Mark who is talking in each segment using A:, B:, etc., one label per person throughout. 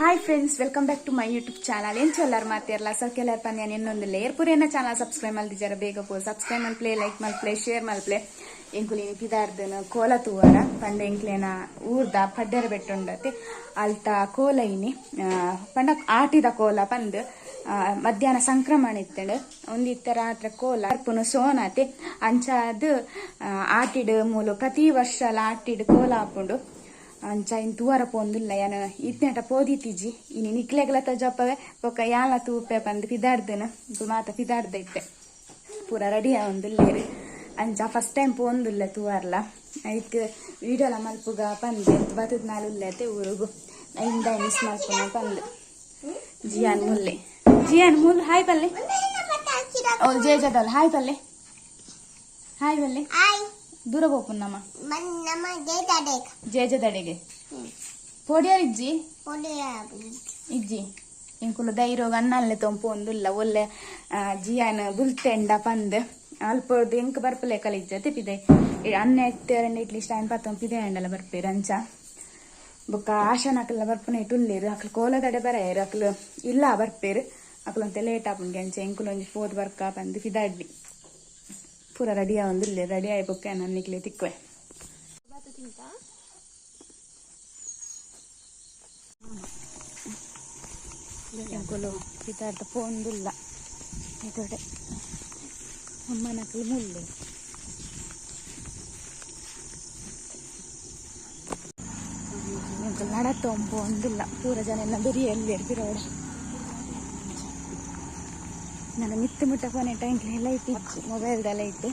A: Hi friends, welcome back to my YouTube channel. ಎಂಚ ಎಲ್ಲಾರು ಮಾತಿರಲ್ಲ ಸೌಖ್ಯಲಾರ್ ಪನ್ಯಾನ್ ಇನ್ನೊಂದು ಲೇಯರ್ ಪೂರೇನ ಚಾನಲ್ ಸಬ್ಸ್ಕ್ರೈಬ್ ಮಲ್ದಿಜಾರ ಬೇಗ ಪೋ ಸಬ್ಸ್ಕ್ರೈಬ್ ಮಲ್ಪ್ಲೆ, ಲೈಕ್ ಮಲ್ಪ್ಲೆ, ಶೇರ್ ಮಲ್ಪ್ಲೆ. ಎಂಕುಲಿನಿ ಪಿದಾರ್ದನ ಕೋಲ ತೂವರ ಪಂಡ ಎಂಕ್ಲೇನ ಊರ್ದ ಪಡ್ಡೆರ ಬೆಟ್ಟುಂಡತೆ ಅಲ್ತ ಕೋಲ ಇನಿ ಪಂಡ ಆಟಿದ ಕೋಲ ಪಂದ್ ಮಧ್ಯಾಹ್ನ ಸಂಕ್ರಮಣ ಇತ್ತಂಡು ಒಂದಿತ್ತ ರಾತ್ರಿ ಕೋಲ ಅರ್ಪುನು ಸೋನಾತೆ ಅಂಚಾದ್ ಆಟಿಡ್ ಮೂಲು ಪ್ರತಿ ವರ್ಷ ಆಟಿಡ್ ಕೋಲ ಆಪುಂಡು. ಅಂಚ ಇನ್ ತೂವರ ಪೋಂದುಲ್ಲ ಯಾನ ಇತ್ನೆಟ ಪೋದಿತ್ತಿಜಿ ಇನಿ ನಿಕ್ಲೆಗ್ಲ ತಜಪ್ಪವೆ ಬೊಕ್ಕ ಯಾನ್ಲ ತೂಪೆ ಪಂದ್ ಪಿದಾಡ್ದನ ಮಾತ ಪಿದಾಡ್ದ ಇತ್ತೆ ಪೂರ ರೆಡಿ ಆವೊಂದುಲ್ಲೆರ್. ಅಂಚ ಫಸ್ಟ್ ಟೈಮ್ ಪೋಂದುಲ್ಲೆ ತೂವರ್ಲ ಐಕ್ ವೀಡಿಯೋಲ ಮಲ್ಪುಗ ಪಂದ್ ಬತ್ತದ್ ನಾಲ್ ಉಲ್ಲೆತೆ ಊರುಗು ಇಂದ ಮಿಸ್ ಮಲ್ಪುನ ಪಂದ್. ಜಿಯಾನ್ ಮುಲ್ಲೆ ಜಿಯಾನ್ ಮುಲ್ ಹಾಯ್ ಪಲ್ಲೆ ಓ ಜೇಜದಲ್ ಹಾಯ್ ಪಲ್ಲೆ ಹಾಯ್ ಪಲ್ಲೆ ದೂರ ಪೋಪುನ್ನಮ್ಮ ಜೇಜದಡೆಗೆ ಪೋಡಿಯರ್ ಇಜ್ಜಿ ಇಜ್ಜಿ ಇಂಕುಲು ಧೈರ್ಯ ಅಣ್ಣಲ್ಲೆ ತೊಂಪು ಒಂದುಲ್ಲ ಒಲ್ಲೆ ಜಿಯಾನ್ ಬುಲ್ತೆಂಡ ಪಂದ್ ಅಲ್ಪ ಎಂಕ್ ಬರ್ಪಲೆ ಕಲಿಜ್ಜತೆ ಪಿದೆ ಅನ್ನ ಎತ್ತೇರಂಡ ಇಟ್ಲಿ ಸ್ಟ್ಯಾಂಡ್ ಪತ್ತೊಂದು ಪಿದೆ ಅಂಡಲ ಬರ್ಪೇರು. ಅಂಚ ಬೊಕ್ಕ ಆಶಾನ ಅಕ್ಲೆಲ್ಲ ಬರ್ಪುನ ಇಟ್ಟು ಉಲ್ಲೇರು ಅಕ್ಲು ಕೋಲದಡೆ ಬರಾಯರು ಅಕ್ಲು ಇಲ್ಲ ಬರ್ಪೇರು ಅಕ್ಲೊಂತೆ ಲೇಟ್ ಆಪುಂಡು. ಅಂಚ ಎಂಕುಲು ಒಂಜಿ ಪೋದು ಬರ್ಕ ಪಂದ್ ಪಿದಾಡ್ಲಿ ಪೂರ ರೆಡಿ ಆವೊಂದುಲ್ಲೆ ರೆಡಿ ಆಯಿ ಬೊಕ್ಕ ನನ್ನಿಕ್ಲೆ ತಿಕ್ಕುವೆ. ಎಂಕುಲು ಪಿದಾಡ್ದ ಪೋಂದುಲ್ಲ ಇದೊಡೆ ಅಮ್ಮನಕ್ಲು ಮುಲ್ಲೆ ಎಂಕುಲು ನಡತೊಂಪು ಒಂದಿಲ್ಲ ಪೂರ ಜನ ಎಲ್ಲ ಬೆರಿಯಲ್ಲಿ ಪಿರೋಡೆ ನನ್ನ ಮಿತ್ತು ಮುಟ್ಟ ಫೋನ್ ಟೈಂಕ್ಲೆ ಲೈಟ್ ಇಜ್ಜಿ ಮೊಬೈಲ್ದ ಲೈಟ್.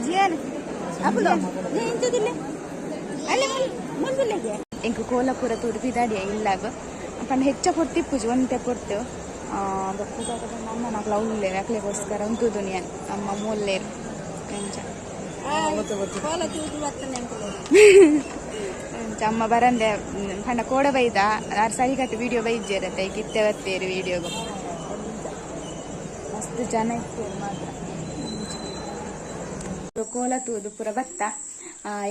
A: ಜಿಯಾನ್ ಎಂಕ್ ಕೋಲಪುರ ತೂದು ಪಿದಾಡಿಯ ಇಲ್ಲಾಗ ಪಂಡ ಹೆಚ್ಚ ಪೊರ್ತು ಇಪ್ಪುಜಿ ಒಂತೆ ಪೊರ್ತು ಬೊಕ್ಕ ಅಮ್ಮ ನಕಲ ಉಲ್ಲೇರ್ ಅಕ್ಲೆಗೋಸ್ಕರ ಉಂತುದು ಯಾನ್ ಅಮ್ಮ ಮೂಲ್ಲೇರ್ ಅಂಚ ಅಂಚ ಅಮ್ಮ ಬರಂದೆ ಪಂಡ ಕೋಡ ಬೈದ ಆರ್ ಸರಿಕಟ್ಟು ವಿಡಿಯೋ ಬೈಜ್ಜೇರತ್ತೆ ಕಿತ್ತೆ ಬತ್ತೇರು ವಿಡಿಯೋಗು ಮಸ್ತ್ ಜನ ಇತ್ತೇರು ಮಾತ್ರ. ಕೋಲ ತೂದು ಪೂರ ಬತ್ತ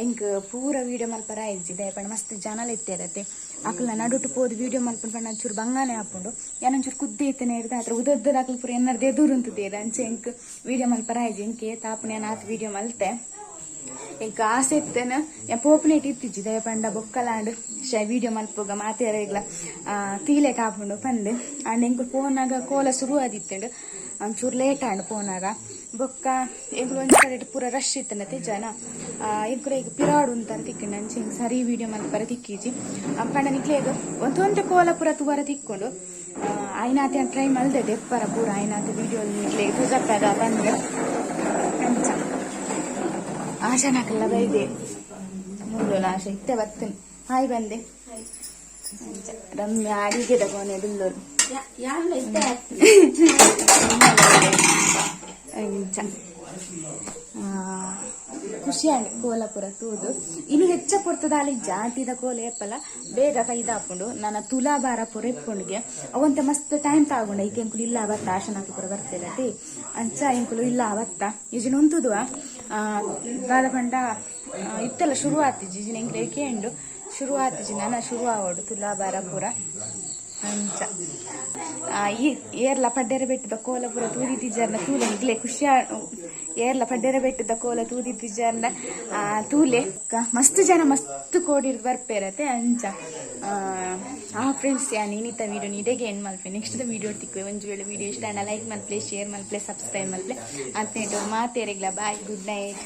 A: ಎಂಕ್ ಪೂರ ವಿಡಿಯೋ ಮಲ್ಪರ ಇಜ್ಜಿ ಪಂಡ ಮಸ್ತ್ ಜನಲ ಇತ್ತೇರತ್ತೆ ಅಕ್ಲ ನಡುಟು ಪೋದು ವಿಡಿಯೋ ಮಲ್ಪುಂಡು ಪಂಡ ಒಂಚೂರು ಬಂಗಾನೆ ಆಪುಂಡು ಯಾನ್ ಒಂಚೂರು ಕುದ್ದೆ ಇತ್ತನೆ ಹಿಡ್ದು ಅತ್ರ ಉದೊದ್ದದ ಅಕ್ಲು ಪೂರ ಎನ್ನರ್ದು ಎದುರು ಉಂತುದೇರು ಅಂಚೆ ಎಂಕ್ ವಿಡಿಯೋ ಮಲ್ಪರ ಇಜ್ಜಿ ಎಂಕ್ ಏತ್ ಆಪುಂಡು ಯಾನ್ ಆತ್ ವಿಡಿಯೋ ಮಲ್ತೆ. ಎಂಕ್ ಆಸೆ ಇತ್ತೇನ ಯಾನ್ ಪೋಪುನೇಟ್ ಇತ್ತಿಜ್ಜಿ ದಯ ಪಂಡ ಬೊಕ್ಕಲಾಂಡ್ ಶೈ ವಿಡಿಯೋ ಮಲ್ಪುಗ ಮಾತೆರೆಗ್ಲ ತೀಲೆಕ್ ಆಪುಂಡು ಪಂದ್. ಆಂಡ ಎಂಕ್ ಪೋನಾಗ ಕೋಲ ಶುರು ಆದಿತ್ತುಂಡು ಒಂಚೂರು ಲೇಟ್ ಆಂಡ್ ಪೋನಾಗ ಬೊಕ್ಕ ಎಂಕುಲು ಒಂಜಿ ಕಡೆಟ್ ಪೂರ ರಶ್ ಇತ್ತಂಡತೆ ಜನ ಎಂಕುಲು ಈಗ ಪಿರಾಡು ಉಂತಾರೆ ತಿಕ್ಕಿಂಡು ಅಂಚೆ ಎಂಕ್ ಸರಿ ವಿಡಿಯೋ ಮಲ್ಪರ ತಿಕ್ಕಿಜಿ. ಪಂಡ ನಿಕ್ಲೆಗ್ ಒಂತೊಂತೆ ಕೋಲ ಪೂರ ತೂವರ ತಿಕ್ಕೊಂಡು ಆಯ್ನಾತೆ ಟ್ರೈ ಮಲ್ದೆ ದೆಪ್ಪರ ಪೂರ ಆಯ್ನಾತೆ ವಿಡಿಯೋ ನಿಕ್ಲೆಗ್ ತೋಜಪ್ಪದ ಪಂದ್. ಅಂಚ ಆಶಾನಕಲ್ಲ ಬೈದೆ ಮುಳ್ಳು ಆಶೆ ಇತ್ತೆ ಬತ್ತನ್ ಹಾಯ್ ಬಂದೆ. ಅಂಚ ರಮ್ಯ ಅಡಿಗೆದ ಕೋನೆ ದುಲ್ಲೋರು ಅಂಚ ಖುಷಿ ಆಂಡ್ ಕೋಲಪುರ ತೂದು. ಇನ್ನು ಹೆಚ್ಚ ಪೊರ್ತುದಾಲಿ ಜಾತಿದ ಕೋಲ ಏಪಲ ಬೇಗ ಕೈದಾಪುಂಡು ನನ್ನ ತುಲಾಭಾರ ಪೂರ ಇಪ್ಪುಂಡಿಗೆ ಅವಂತ ಮಸ್ತ್ ಟೈಮ್ ತಾಗುಂಡ ಈಕೆ ಎಂಕುಲು ಇಲ್ಲ ಬತ್ತ ಆಶನಾಕಿ ಪೂರ ಬರ್ತಿಲ್ಲತಿ ಅಂಚ ಎಂಕುಲು ಇಲ್ಲ ಬತ್ತ ಇಜಿನ ಉಂತುದುವ ದಾದ ಪಂಡ ಇತ್ತೆಲ್ಲ ಶುರು ಆತಿಜಿ ಇಜಿನ ಎಂಕ್ಲೆ ಕೇಂಡು ಶುರು ಆತಿಜಿ ನನ ಶುರು ಆವಡು ತುಲಾಭಾರ ಪೂರ. ಅಂಚ ಈ ಏರ್ಲ ಪಡ್ಡೆರ ಬೆಟ್ಟದ ಕೋಲ ಪೂರ ತೂದಿತ್ತಿಜ್ಜಾರ್ನ ತೂಲೆ ನಿಗ್ಲೆ ಖುಷಿ ಏರ್ಲ ಪಡ್ಡೆರ ಬೆಟ್ಟದ ಕೋಲ ತೂದಿತ್ತಿಜ್ಜಾರ್ನ ತೂಲೆ ಮಸ್ತ್ ಜನ ಮಸ್ತ್ ಕೋಡಿರ್ದು ಬರ್ಪೇರತೆ ಅಂಚ. ಆ ಫ್ರೆಂಡ್ಸ್ ಯಾನ್ ಇನಿತ ವಿಡಿಯೋ ಇಡೆಗೆ ಎಂಡ್ ಮಲ್ಪೆ ನೆಕ್ಸ್ಟ್ ವಿಡಿಯೋ ತಿಕ್ಕುವೆ. ಒಂಜಿ ವೇಳೆ ವಿಡಿಯೋ ಇಷ್ಟ ಆಂಡ ಲೈಕ್ ಮಲ್ಪಲೆ, ಶೇರ್ ಮಲ್ಪಲೆ, ಸಬ್ಸ್ಕ್ರೈಬ್ ಮಲ್ಪಲೆ. ಅಂಚನೆ ಮಾತೇರೆಗ್ಲ ಬಾಯ್, ಗುಡ್ ನೈಟ್.